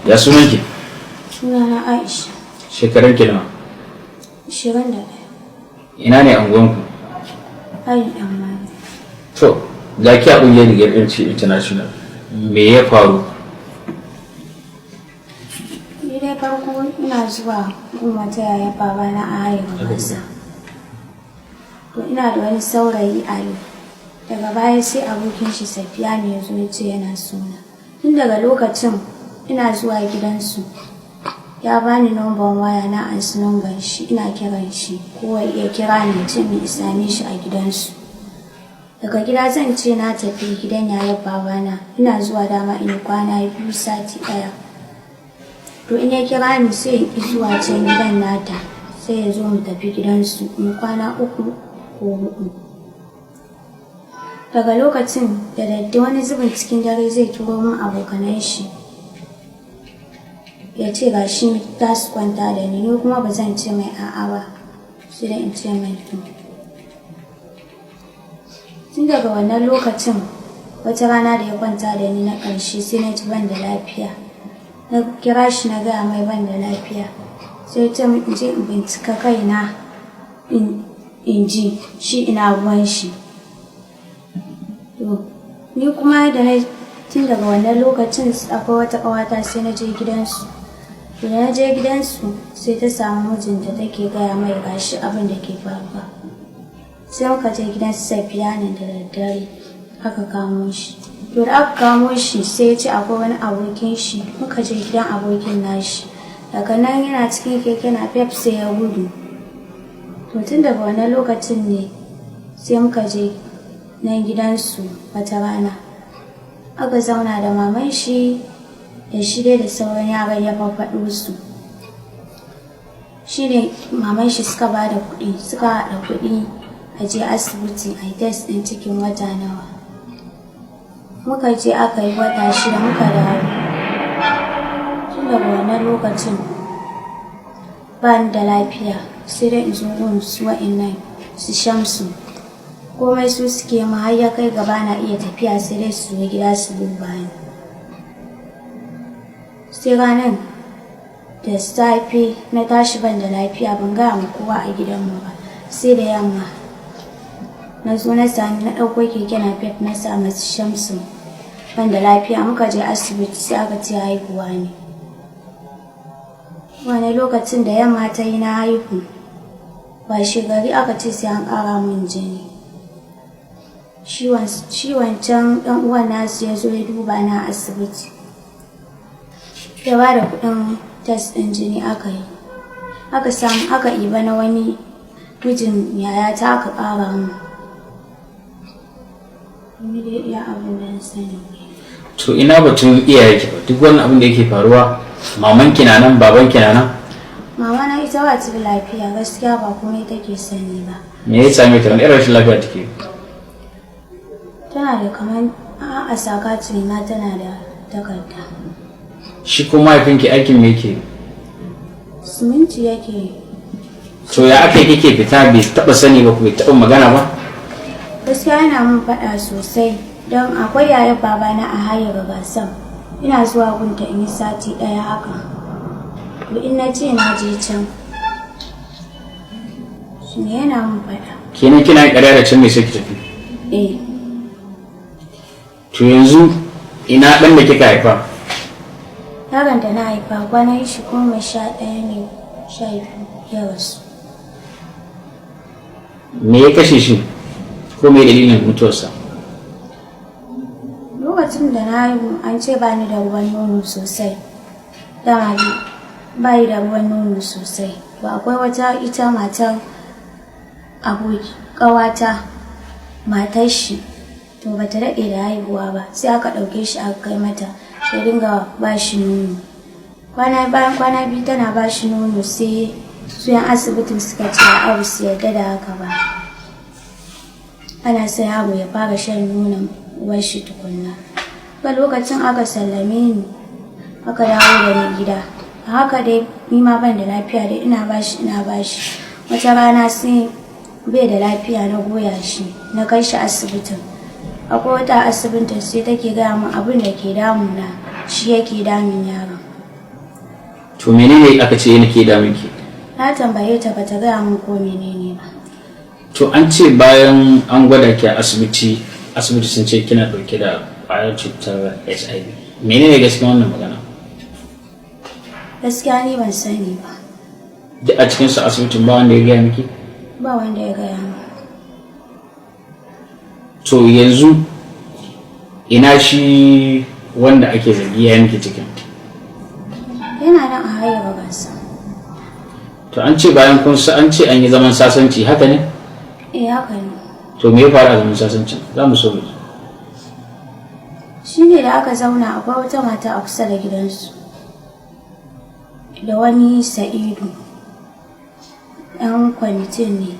Ya sunanki? Sunana Aisha. Shekarun ki nawa? 21. Ina ne anguwanku? Hayin ɗan mani. To, ga ki a ƙungiyar Rigar Yanci International. Me ya faru? Ni dai farko ina zuwa gun wata yaya babana a hayin wasa. To ina da wani saurayi Ali. Daga baya sai abokin shi Safiyanu ya zo ya ce yana sona. Tun daga lokacin ina zuwa gidansu. Ya bani numban waya, na ansi numban shi, ina kiran shi ko ya kira ni, ce mu same shi a gidansu. Daga gida zan ce na tafi gidan yayar babana, ina zuwa dama in yi kwana 2, sati ɗaya. To in ya kira ni sai in ƙi zuwa can gidan nata, sai ya zo mu tafi gidansu mu kwana 3 ko 4. Daga lokacin da daddare, wani zubin cikin dare, zai turo min abokanan shi, ya ce ga shi za su kwanta da ni. Ni kuma ba zan ce mai a'a ba, sai dai in ce mai to. Tun daga wannan lokacin, wata rana da ya kwanta da ni na ƙarshe, sai na ji ban da lafiya. Na kira shi na gaya mai ban da lafiya, sai ya ce min in je in bincika kaina in ji shi ina ruwan shi. To ni kuma da na tun daga wannan lokacin, akwai wata ƙawata, sai na je gidansu. To da na je gidansu, sai ta samu mijinta take gaya mai gashi abin da ke faruwa. Sai muka je gidan su Safiyanu da daddare, aka kamo shi. To da aka kamo shi, sai ya ce akwai wani abokin shi. Muka je gidan abokin nashi. Daga nan yana cikin keke napep sai ya gudu. To tun daga wannan lokacin ne sai muka je nan gidansu wata rana. Aka zauna da maman shi da shi dai da sauran yaran, ya farfaɗo su. Shi ne maman shi suka ba da kuɗi, suka haɗa kuɗi a je asibiti a yi test ɗin cikin wata nawa. Muka je aka yi wata 6, muka dawo. Tun daga wannan lokacin ba ni da lafiya, sai dai in zo gun su wa'innan su Shamsu. Komai su suke ma, har ya kai gaba na iya tafiya, sai dai su zo gida su duba ni. Sai ranar da safe na tashi ban da lafiya, ban gaya ma kowa a gidanmu ba. Sai da yamma na zo na sami na ɗauko keke napep, na sa masu Shamsu ban da lafiya. Muka je asibiti, sai aka ce haihuwa ne. Wani lokacin da yamma ta yi na haihu, washe gari aka ce sai an ƙara min jini. Shi wancan ɗan uwan nasu ya zo ya duba na a asibiti, ya ba da kuɗin test ɗin jini aka yi, aka samu aka iba na wani mijin yayata aka ƙara mu. Ni dai iya abin da na sani. To ina batun iyaye ki ba? Duk wannan abin da yake faruwa, maman ki na nan, baban ki na nan? Mama na ita ba ta da lafiya gaskiya, ba komai take sani ba. Me ya same ta? Wani irin rashin lafiya take? Tana da kamar a psychiatry ma, tana da takarda. Shi ko mahaifinki aikin me yake? Siminti yake. To ya aka yi kike fita bai taba sani ba, bai taba magana ba? Gaskiya yana mun faɗa sosai, don akwai yayar babana a hayar gasan, ina zuwa gunta in yi sati ɗaya haka. To in na ce na je can, shi ne yana mun faɗa. Kenan kina yin ƙarya da can mai sai ki tafi? Eh. To yanzu ina ɗan da kika haifa? Yaron da na haifa, kwanan shi 11 ne, 12 ya rasu. Me ya kashe shi, ko me dalilin mutuwarsa? Lokacin da na haihu, an ce ba ni da ruwan nono sosai. Dama ba yi da ruwan nono sosai. To akwai wata ita matar aboki ƙawata, matar shi, to bata daɗe da haihuwa ba, sai aka ɗauke shi aka kai mata, ta dinga ba shi nono. Kwana bayan kwana 2 tana ba shi nono, sai su yan asibitin suka ce a su yarda da haka ba, ana son yaro ya fara shan nonon uwar shi tukunna. Ga lokacin aka sallame ni, aka dawo da ni gida. A haka dai ni ma ban da lafiya dai, ina bashi, ina bashi. Wata rana sai bai da lafiya, na goya shi na kai shi asibitin. Akwai wata asibitin, sai take gaya min abin da ke damuna shi yake damun yaron. To menene aka ce yake damun ki? Na tambaye ta, bata gaya min ko menene ba. To an ce bayan an gwada ki a asibiti, asibiti sun ce kina dauke da kwayar cutar HIV. Menene gaskiya wannan magana? Gaskiya ni ban sani ba. Duk a cikin su asibitin ba wanda ya gaya miki? Ba wanda ya gaya min. To yanzu ina shi wanda ake zargi ya miki cikin? Yana nan a haye gasa. To an ce bayan kun an ce an yi zaman sasanci, haka ne? Eh, haka ne. To me ya faru a zaman sasancin? Za mu so mu ji. Shi ne da aka zauna, akwai wata mata a kusa da gidansu da wani Sa'idu, ɗan kwamitin ne.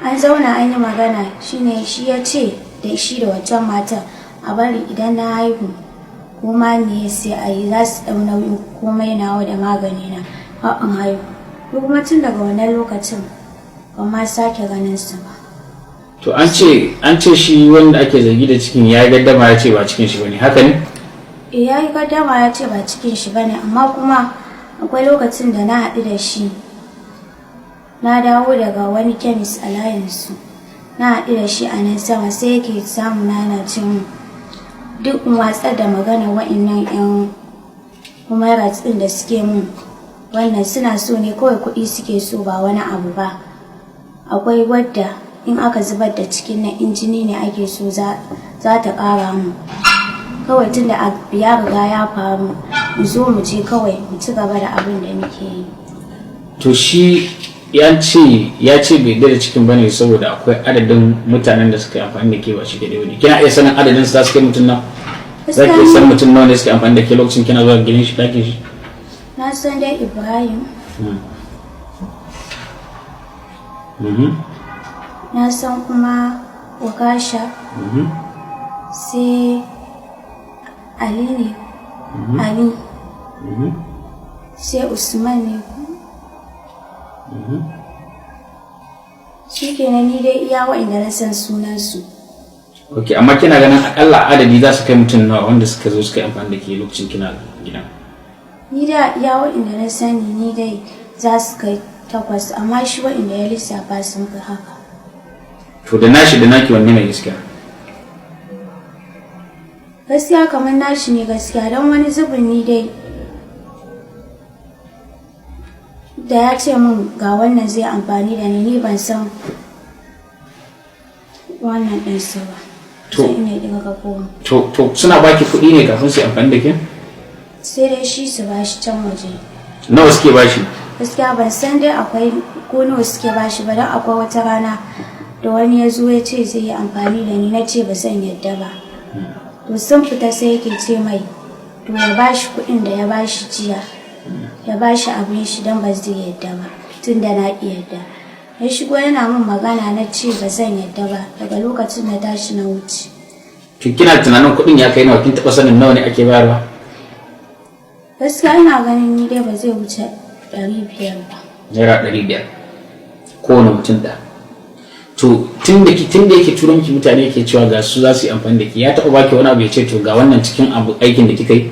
An zauna an yi magana, shine shi ya ce da shi da wancan matan a bari idan na haihu kuma ne sai a yi, za su ɗau nauyin komai nawa da magani na har in haihu. Ko kuma tun daga wannan lokacin ban ma sake ganin su ba. To an ce shi wanda ake zargi da cikin ya gaddama ya ce ba cikin shi bane, haka ne? Eh, ya yi gaddama ya ce ba cikin shi bane, amma kuma akwai lokacin da na haɗu da shi, na dawo daga wani kemis a layinsu, na haɗu da shi a nan sama, sai yake samu na yana ce min duk in watsar da magana wa'innan 'yan human ɗin da suke mun wannan, suna so ne kawai, kuɗi suke so ba wani abu ba. Akwai wadda in aka zubar da cikin nan, injini ne ake so za ta ƙara mu, kawai tun da abu ya riga ya faru mu zo mu je kawai mu ci gaba da abin da muke yi. To shi ya ce bai da cikin bane saboda akwai adadin mutanen da suka yi amfani da ke ba shi kadai bane. Kina iya sanin adadin su za su kai mutum nan? Za ki iya san mutum nawa ne suka yi amfani da ke lokacin kina zuwa gidan shi, ɗakin shi? Na san dai Ibrahim. Na san kuma Wakasha. Sai Ali ne. Ali. Sai Usman ne. Shi kenan, ni dai iya waɗanda na san sunansu. Ok, amma kina ganin akalla adadi za su kai mutum nawa wanda suka zo suka yi amfani da ke lokacin kina gidan? Ni da iya waɗanda na sani, ni dai za su kai 8, amma shi waɗanda ya lissafa sun fi haka. To da nashi da naki wanne mai gaskiya? Gaskiya kamar nashi ne gaskiya, don wani zubin ni dai da ya ce min ga wannan zai amfani da ni, ni ban san wannan ɗinsu ba. To. Sai ina ɗiga goma. To suna baki kuɗi ne kafin su yi amfani da ke? Sai dai shi su bashi can waje. Nawa suke bashi? Gaskiya ban san dai akwai ko nawa suke bashi ba, don akwai wata rana da wani ya zo ya ce zai yi amfani da ni, na ce ba zan yadda ba. To sun fita sai yake ce mai to ya bashi kuɗin da ya bashi jiya, ya bashi abin shi, don ba zai yadda ba tun da na ƙi yadda. Ya shigo yana min magana, na ce ba zan yadda ba. Daga lokacin na tashi na wuce. To kina tunanin kuɗin ya kai nawa? Kin taɓa sanin nawa ne ake bayarwa? Gaskiya ina ganin ni dai ba zai wuce 500 ba. Naira 500 kowane mutum ɗaya. To tun da yake turo miki mutane yake cewa ga su za su yi amfani da ke, ya taɓa baki wani abu ya ce to ga wannan cikin abu aikin da kika yi?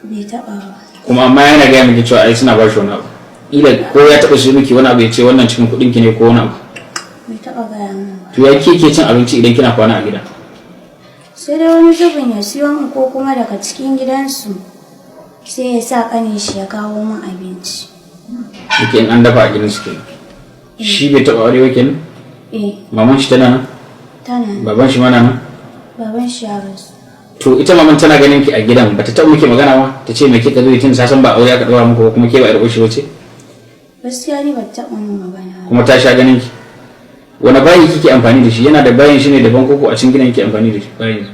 Bai taɓa ba. Kuma amma yana gaya miki cewa ai suna ba shi wani abu. Ila ko ya taɓa shi miki wani abu ya ce wannan cikin kuɗin ki ne ko wani abu? Bai taɓa gaya min ba. To ya ke cin abinci idan kina kwana a gida? Sai dai wani zubin ya siyo min, ko kuma daga cikin gidansu sai ya sa ƙanin shi ya kawo min abinci. Yake in an dafa a gidansu kenan. Shi bai taɓa aure ba kenan? Eh. Maman shi tana nan? Tana nan. Baban shi ma na nan? Baban shi ya rasu. To ita maman tana ganin ki a gidan, bata taɓa miki magana ba ta ce me kika zo yi, tun sasan ba aure aka ɗaura muku ba kuma ke ba ƴar uwar shi bace? Gaskiya ni bata taɓa min magana ba. Kuma ta sha ganin ki. Wani bayi kike amfani da shi? Yana da bayin shi ne daban koko a cikin gidan kike amfani da shi bayin?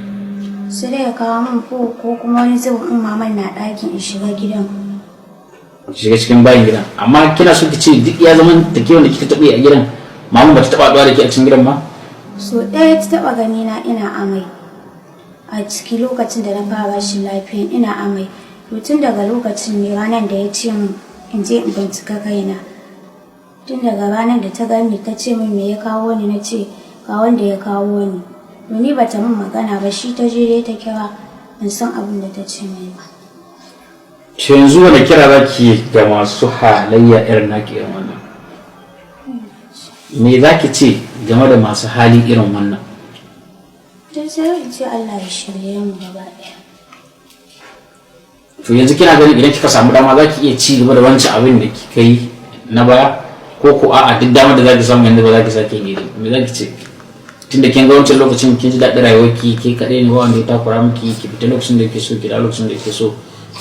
Sai dai ya kawo min ko kuma wani zubin in maman na ɗakin in shiga gidan. Ki shiga cikin bayin gidan. Amma kina so ki ce duk ya zaman ta ke wanda kika taɓa yi a gidan, maman bata taɓa haɗuwa da ke a cikin gidan ba? So ɗaya ta taɓa gani na ina amai a ciki lokacin da na fara rashin lafiya, ina amai. To tun daga lokacin ne ranar da ya ce min in je in bincika kaina. Tun daga ranar da ta gani ta ce min me ya kawo ni, na ce ga wanda ya kawo ni. To ni bata min magana ba, shi ta je dai ta kira, ban san abin da ta ce mai ba. To yanzu wani kira za ki yi ga masu halayya irin naki irin wannan? Me za ki ce game da masu hali irin wannan? Don sai in ce Allah ya shirye mu gaba ɗaya. To yanzu kina ganin idan kika samu dama za ki iya ci gaba da wancan abin da kika yi na baya, ko ko a'a, duk damar da za ki samu yanzu ba za ki sake yi? Me za ki ce, tunda kin ga wancan lokacin kin ji daɗin rayuwarki, ke kaɗai ne, ba wanda ya takura miki, ki fita lokacin da kike so, ki dawo lokacin da kike so,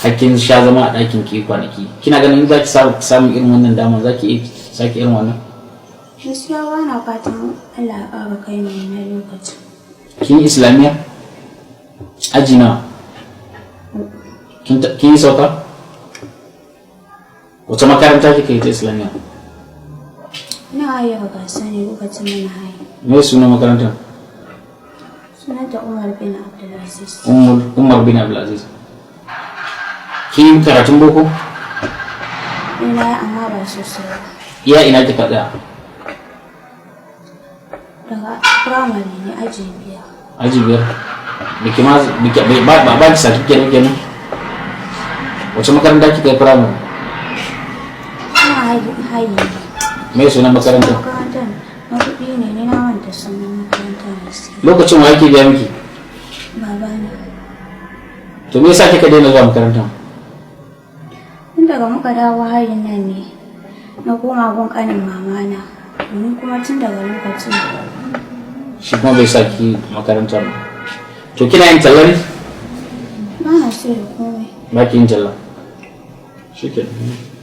har kin sha zama a ɗakin ki kwanaki? Kina ganin in za ki samu irin wannan damar, za ki iya sake irin wannan? Gaskiya ba na fatan Allah ya ƙara kai mu wannan lokacin. Kin yi islamiyya aji nawa? Kin yi sauka? Wace makaranta kika yi ta islamiyya? Ina haye gasa ne lokacin muna haye. Me sunan makarantar? Sunanta Umar bin Abdulaziz. Umar bin Abdulaziz. Kin yi karatun boko? Ina yi, amma ba sosai ba. Iya ina kika tsaya? Daga firamare ne, aji 5. Aji 5. Biki ma biki ba ki certificate ba kenan? Wace makaranta kika yi firamare? Ina haye. Me sunan makarantar? Makarantar na kuɗi ne, ni na manta sunan makarantar gaskiya. Lokacin wa yake biya miki? Babana. To me yasa kika daina zuwa makarantar? Tun daga muka dawo hayin nan ne na koma gun ƙanin mamana. Domin kuma tun daga lokacin. Shi kuma bai sa ki makarantar ba. To kina yin talla ne? Ba na so da komai. Ba ki yin talla. Shikenan.